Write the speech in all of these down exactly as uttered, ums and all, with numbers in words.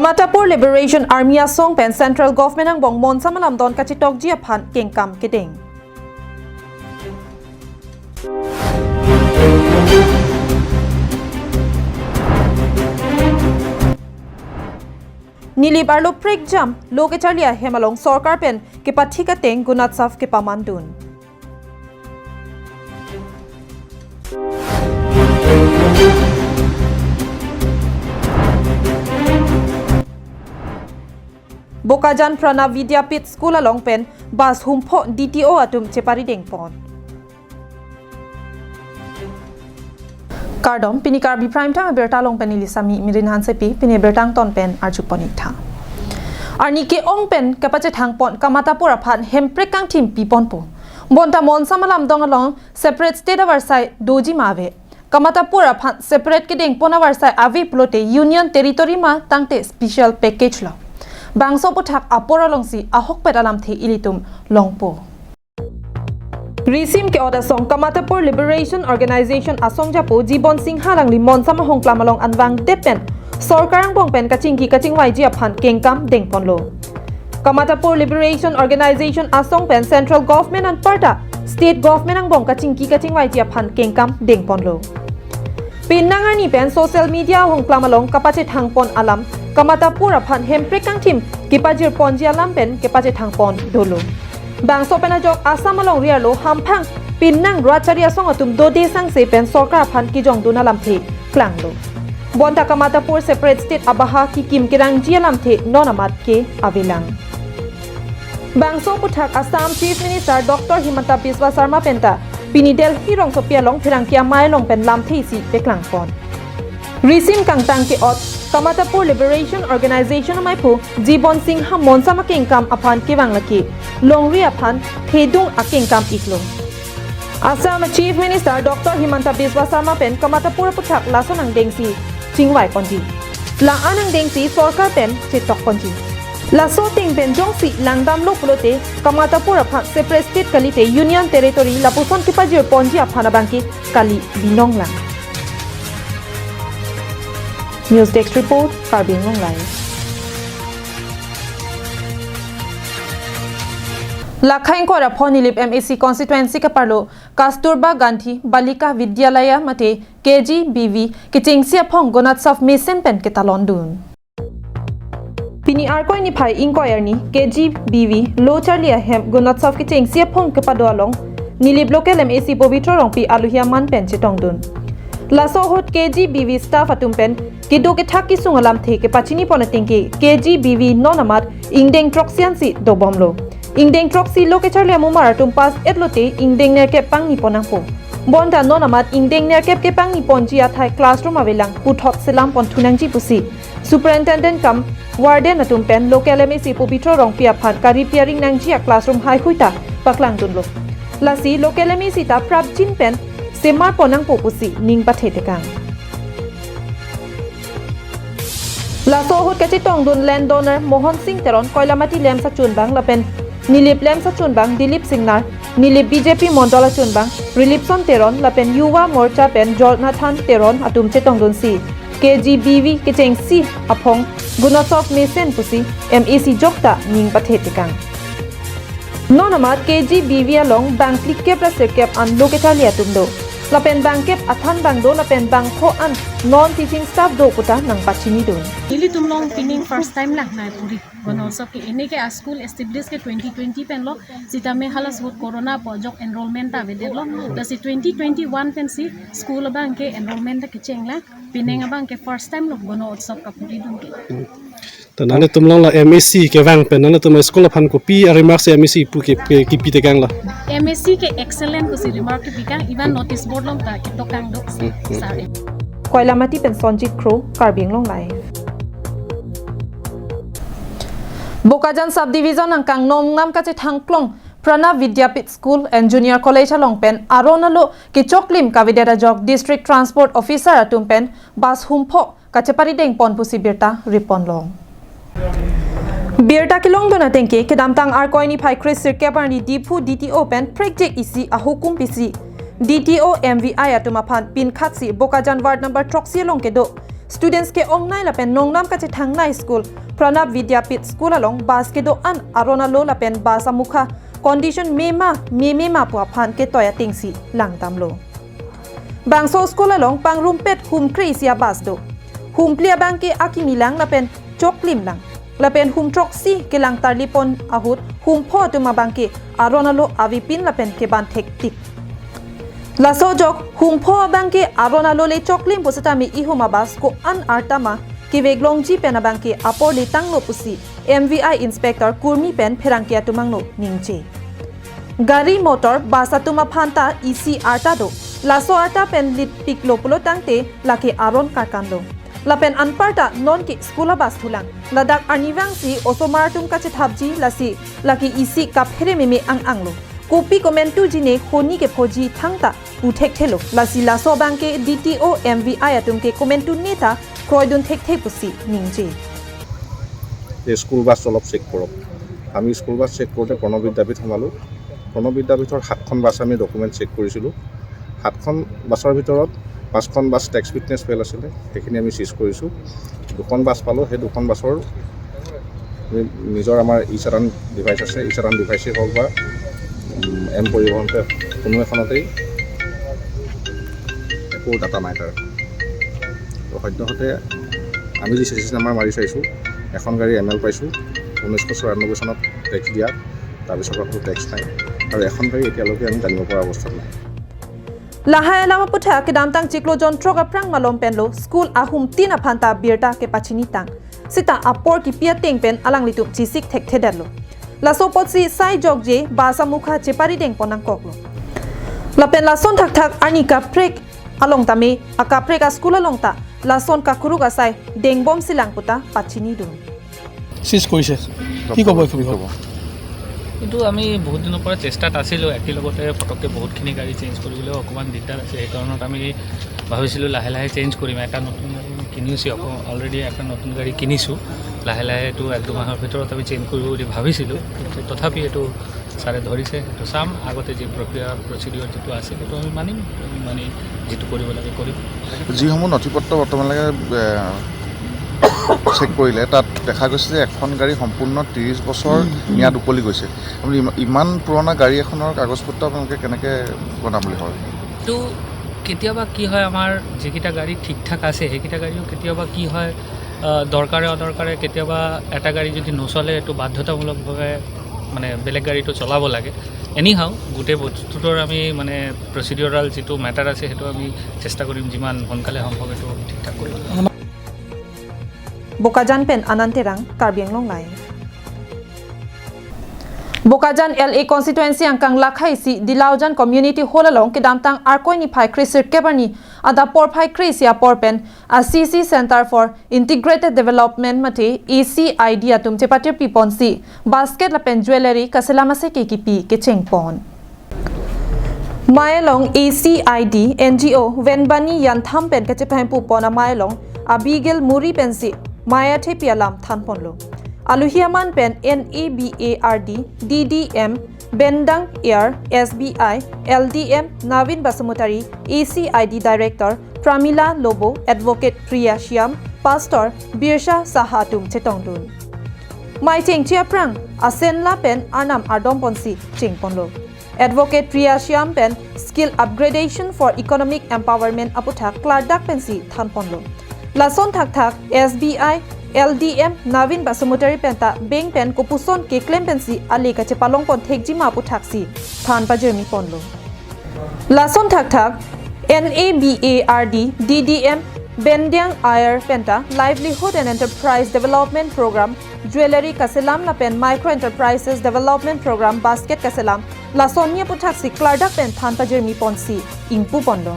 Kamatapur Liberation Army asong pen Central Government angbong monsam alamdon kachetokji aphan kengkam kedeng. Nilip arlo prekjam lo kecharli ahem along sorkar pen kepathik ateng Gunotsav kepamandun. Bokajan Pranav Vidyapith School along pen bus humpho D T O atum cheparidengpon. Kardom, pini Karbi Prime Time abirta along pen neli Sami Mirin Hansepi, pini abirta angton pen arjupon-ik tha. Arni ke-ong pen kapachethangpon Kamatapur aphan hemprek kangthim piponpo. Bonta monsam alamdon along separate state avarsai doji ma ave. Kamatapur aphan separate kedengpon avarsai ave pulote Union Territory ma tangte special package lo. Bangso aputhak apor alongsi ahokpet alamthe ilitum longpo. Risim ke-ot asong Kamatapur Liberation Organization asong japo Jibon Singha alangli monsam ahongklam along anvang det pen sorkar angbong pen kachingki kachingvaiji aphan kengkam dengponlo. Kamatapur Liberation Organization asong pen Central Government anparta State Government angbong kachingki kachingvaiji aphan kengkam dengponlo. Pinnang arni pen social media ahongklam along kapachethangpon alam Kamatapur aphan hemprek kangthim kepajirponji alam pen kepachethangpon dolo. Bangso pen ajok Assam alongri arlo hamphang pinnang rat chari asong atum dode sangse pen sorkar aphan kejongdun alamthe klanglo. Bonta Kamatapur separate state abaha kekim kerangji alamthe non amat ke avelang. Bangso aputhak Assam Chief Minister Doctor Himanta Biswa Sarma penta pini Delhi rongsopi along pherangke amei along pen lamthe isi peklangpon. Risim kangtang ke-ot Kamatapur Liberation Organization amaiphu Jibon Singha monsam akengkam aphan kevang lake longri aphan thedung akengkam iklo. Assam Chief Minister Doctor Himanta Biswa Sarma pen Kamatapur aputhak laso nangdengsi chingvaiponji. La-an nangdengsi sorkar pen chetokponji. Laso ateng pen jongsi langdamlo pulote Kamatapur aphan separate state kalite Union Territory lapuson kepajirponji aphan abangke kali binong lang. News Desk Report, Karbi Anglong Live. Lakhai ingkoi ra pho Nilip M A C constituency keparlo Kasturba Gandhi Balika Vidyalaya mate K G B V kechengsi aphong Gunotsav mesen pen ketalondun. Pini Arkoi niphai ingkoi arni K G B V lo charli ahem Gunotsav kechengsi aphong kepado along Nilip local M A C Pobitro Rongpi aluhi aman pen chetongdun. Laso ahut K G B V staff atum pen kedo kethak kesung alamthe kepachinipon ateng ke K G B V non amat ingdeng throksi ansi dobomlo. Ingdeng throksi lo kecharli amumar atum pass etlote ingdeng nerkep pangnipon nangpo. Bonta non amat ingdeng nerkep kepangniponji athai classroom avelang puthot selamponthu nangji pusi Superintendent cum Warden atum pen local M A C Pobitro Rongpi aphan kari piaring nangji a classroom haihui ta paklangdunlo. Lasi local M A C ta prapjin pen semarpon nangpo pusi ning pathetekang. Laso ahut kachetongdun land donor Mohon Singh Teron Koilamati LAMPS achunbang lapen Nilip LAMPS achunbang Dilip Singnar, Nilip B J P Mondol achunbang Rilipson Teron lapen Yuva Morcha pen Jonathan Teron atum chetongdunsi K G B V kechengsi aphong Gunotsav mesen pusi M A C jokta ning pathetekang. Non amat K G B V along bang phlikep ra sirkep an lo kecharli atum do. Lapen bangkep athan bang do lapen bangpho an non teaching staff do puta nangpachinidun. Ilitum along pining first time lang nai puri. Gunotsav ke ini ke a school establish ke twenty twenty pen lo, sitame hala ahut corona pu ajok enrollment ta avedetlo. Lasi twenty twenty-one pensi school abangke enrollment ta kecheng lang, pining abangke first time lo Gunotsav kapuridun ke. Ta nanglitum along la M A C kevang pen nanglitum school aphan kopi a remarks M A C pu ke, ke, kepitekang la? M A C ke excellent pusi remark kepikang, even notice board along ta ketokang do, sir. Koilamati pen Sonjit Kro, Karbi Anglong Live. Bokajan Subdivision angkang Nongnam kachethangklong Pranav Vidyapith School and Junior College along pen aron alo kechoklim kavedet ajok District Transport Officer atum pen bus humpho kacheparidengpon pusi birta riponlong. Birta kelongdun ateng ke kedamtang Arkoi niphai kre sirkep arni Diphu D T O pen prekjek isi ahukum pisi D T O M V I atum aphan pinkhatsi Bokajan ward number throksi along kedo Students ke-ongnei lapen nongnam kachethangnei school Pranab Vidyapith School along bus kedo-an aron alo lapen bus amukha condition mema meme ma pu aphan ketoi atengsi langdamlo. Bangso school along pangrumpet hum kre-isi a-bus do. Hum phli abangke akimi lang lapen choklim lang. Lapen hum throksi kelang tarlipon ahut hum pho atum abangke aron alo avepin lapen keban thektik. Laso ajok hum pho abangke aron alo le choklim pusitame ihum a-bus ko-an arta ma keveklongji pen abangke apor letanglo pusi M V I inspector kurmi pen pherangke atum angno ningje. Gari motor bus atum aphan ta isi arta do. Laso arta pen litpiklo pulo tangte lake aron karkanlo. Lapen anparta nonke school a-bus thulang. Ladak arnivangsi osomar atum kachethapji lasi lake isi kaphere meme ang-anglo. Kopi komantuji ne honi kephoji thangta pu thekthelo. Lasi laso abangke D T O M V I atum ke komantu ne ta kroidun thekthe pusi ningje. যে school bus অলপ চেক কৰক। আমি school bus check কৰোঁতে প্ৰণৱ বিদ্যাপীঠ সোমালোঁ। প্ৰণৱ বিদ্যাপীঠৰ সাতখন বাছ আমি ডকুমেণ্ট চেক কৰিছিলোঁ। সাতখন বাছৰ ভিতৰত পাঁচখন বাছ টেক্স ফিটনেছ ফেইল আছিলে, সেইখিনি আমি চিজ কৰিছোঁ। দুখন বাছ পালোঁ, সেই দুখন বাছৰ নি- নিজৰ আমাৰ ই চালান ডিভাইচ আছে, ই চালান ডিভাইচেই হওক বা উম, এম পৰিবহণ পে কোনো এখনতেই একো ডাটা নাই তাৰ। তো সদ্যহতে আমি যি চি চি নাম্বাৰ মাৰি চাইছোঁ, এখন গাড়ী এম এল পাইছোঁ, ঊনৈছশ চৌৰান্নব্বৈ চনত টেক্স দিয়া, তাৰপিছত আকৌ টেক্স নাই। আৰু এখন গাড়ী এতিয়ালৈকে আমি জানিব পৰা অৱস্থাত নাই। Lahai alam aputhak kedamtang chiklo jonthrok aphrang malom penlo school ahum tin aphan ta birta kepachini tang. Sita apor kipi ateng pen alanglitum chesik thekthedetlo. Laso apotsi sai jokje bus amukha cheparidengpon nangkoklo. Lapen lason thakthak arni kaprek along tame akaprek a-school along ta lason kakuruk asai dengbomsi lang puta pachinidun. Cheese কৰিছে। কি ক'ব এই সন্দৰ্ভত? কিন্তু আমি বহুত দিনৰ পৰা চেষ্টাত আছিলোঁ, একেলগতে পটককৈ বহুতখিনি গাড়ী চেঞ্জ কৰিবলৈও অকণমান দিগদাৰ আছে। সেইকাৰণত আমি ভাবিছিলোঁ লাহে লাহে চেঞ্জ কৰিম। এটা নতুন গাড়ী আমি কিনিছোঁ, আকৌ অলৰেডি এটা নতুন গাড়ী কিনিছোঁ। লাহে লাহে এইটো এক দুমাহৰ ভিতৰত আমি চেঞ্জ কৰিব বুলি ভাবিছিলোঁ, কিন্তু তথাপি এইটো ছাৰে ধৰিছে। এইটো চাম, আগতে যি প্ৰক্ৰিয়া প্ৰচিডিঅ'ৰ যিটো আছে সেইটো আমি মানিম, আমি মানি যিটো কৰিব লাগে কৰিম। যিসমূহ নথি পত্ৰ বৰ্তমানলৈকে চেক কৰিলে, তাত দেখা গৈছে যে এখন গাড়ী সম্পূৰ্ণ ত্ৰিছ বছৰ ম্যাদ উকলি গৈছে। আপুনি ইমা- ইমান পুৰণা গাড়ী এখনৰ কাগজ পত্ৰ আপোনালোকে কেনেকৈ বনাম বুলি ভাবে? তো কেতিয়াবা কি হয়, আমাৰ যিকেইটা গাড়ী ঠিক ঠাক আছে, সেইকেইটা গাড়ীও কেতিয়াবা কি হয়, আহ, দৰকাৰে অদৰকাৰে কেতিয়াবা এটা গাড়ী যদি নচলে, এইটো বাধ্যতামূলকভাৱে মানে বেলেগ গাড়ীটো চলাব লাগে। এনিহাও গোটেই বস্তুটোৰ আমি মানে প্ৰচিডিউৰাল যিটো মেটাৰ আছে, সেইটো আমি চেষ্টা কৰিম যিমান সোনকালে সম্ভৱ এইটো ঠিক ঠাক কৰিবলৈ। Bokajan pen Anand Terang, Karbi Anglong Live. Bokajan L A constituency angkang lakhaisi Dilaujan Community Hall along kedamtang Arkoi niphai kresirkep arni adap porphai kre-isi apor pen a C C Center for Integrated Development mate A C I D atum chepatir piponsi basket lapen jewellery kaselam aseke kipi kechengpon. Mei along A C I D N G O Venbani Yantham pen kachepahempupon amei along Abigail Muri pensi mei athepi alam thanponlo. Aluhi aman pen N A B A R D D D M Bendang Air S B I L D M Navin Basumatary, A C I D Director Pramila Lobo, Advocate Priya Shyam, Pastor Birsha Saha atum chetongdun. Mei chengche aphrang asen lapen arnam ardomponsi chengponlo. Advocate Priya Shyam pen Skill Upgradation for Economic Empowerment aputhak klardak pensi thanponlo. Lason thakthak S B I L D M Navin Basumatary penta bank pen kopuson keklem pensi ale kachepalongpon thekjima aputhaksi than pajirmiponlo. Lason thakthak N A B A R D D D M Bendiang Air penta Livelihood and Enterprise Development Program, Jewellery kaselam lapen Micro Enterprises Development Program basket kaselam, lason ni aputhaksi klardak pen than pajirmiponsi ingpuponlo.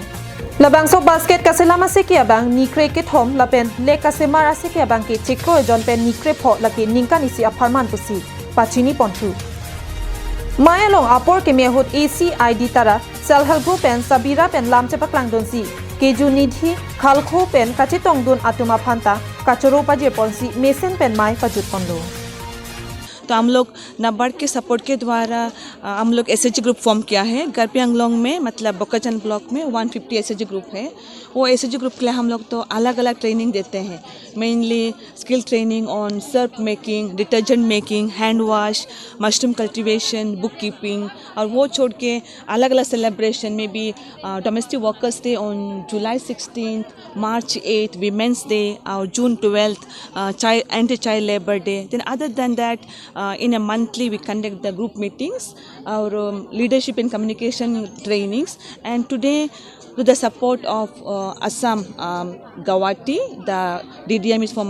Labangso basket kaselam aseke abang ni kre kethom lapen le kasemar aseke abang ke chiklo ejon pen ni krepho lake ningkan isi apharman pusi pachinipon thu. Mei along apor keme ahut A C I D tara Self Help Group pen Sabira pen lam chepaklangdunsi keju nidhi khalkho pen kachetongdun atum aphanta kachoro pajirponsi mesen pen mei pajutponlo. तो हम लोग नाबार्ड के सपोर्ट के द्वारा अ, हम लोग SHG group form किया है कार्बी आंगलोंग में, मतलब बोकाजान ब्लॉक में वन फिफ्टी एसएचजी ग्रुप है। वो एसएचजी ग्रुप के लिए हम लोग तो अलग अलग ट्रेनिंग देते हैं, mainly skill training on surf making, detergent making, hand wash, mushroom cultivation, book keeping, और वो छोड़ के अलग अलग सेलिब्रेशन में भी domestic workers day on July sixteen, March eight women's day, और June twelfth child anti child labour day. Then other than that, uh, in a monthly we conduct the group meetings, our um, leadership and communication trainings, and today, with the support of uh, Assam, um, Guwahati, the D D M is from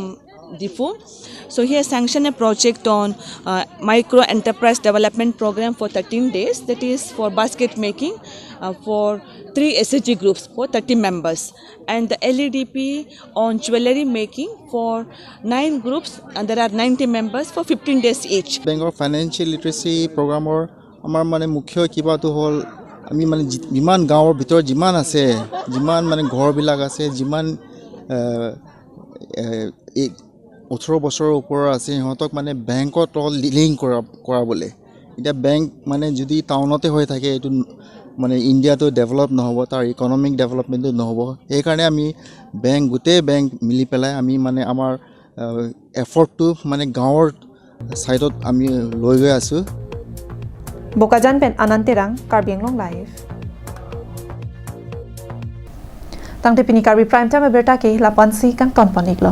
Diphu. So he has sanctioned a project on uh, micro enterprise development program for thirteen days, that is for basket making uh, for three S H G groups for thirty members, and the L E D P on jewelry making for nine groups, and there are ninety members for fifteen days each. বেংকৰ ফাইনেন্সিয়েল লিটাৰেচি প্ৰগ্ৰামৰ আমাৰ মানে মুখ্য কিবাটো হ'ল আমি মানে যি- যিমান গাঁৱৰ ভিতৰত যিমান আছে, যিমান মানে ঘৰবিলাক আছে, যিমান এ, এ, এই ওঠৰ বছৰৰ ওপৰৰ আছে সিহঁতক মানে বেংকত লিংক কৰা কৰাবলৈ। এতিয়া বেংক মানে যদি টাউনতে হৈ থাকে এইটো মানে ইণ্ডিয়াটো ডেভেলপ নহ'ব, তাৰ ইকনমিক ডেভেলপমেণ্টটো নহ'ব। সেইকাৰণে আমি বেংক গোটেই বেংক মিলি পেলাই আমি মানে আমাৰ এফৰ্টটো মানে গাঁৱৰ ছাইডত আমি লৈ গৈ আছোঁ। Bokajan pen Anand Terang, Karbi Anglong Live. Tangte pini Karbi Prime Time abirta ke lapu-ansi kangton pon-iklo.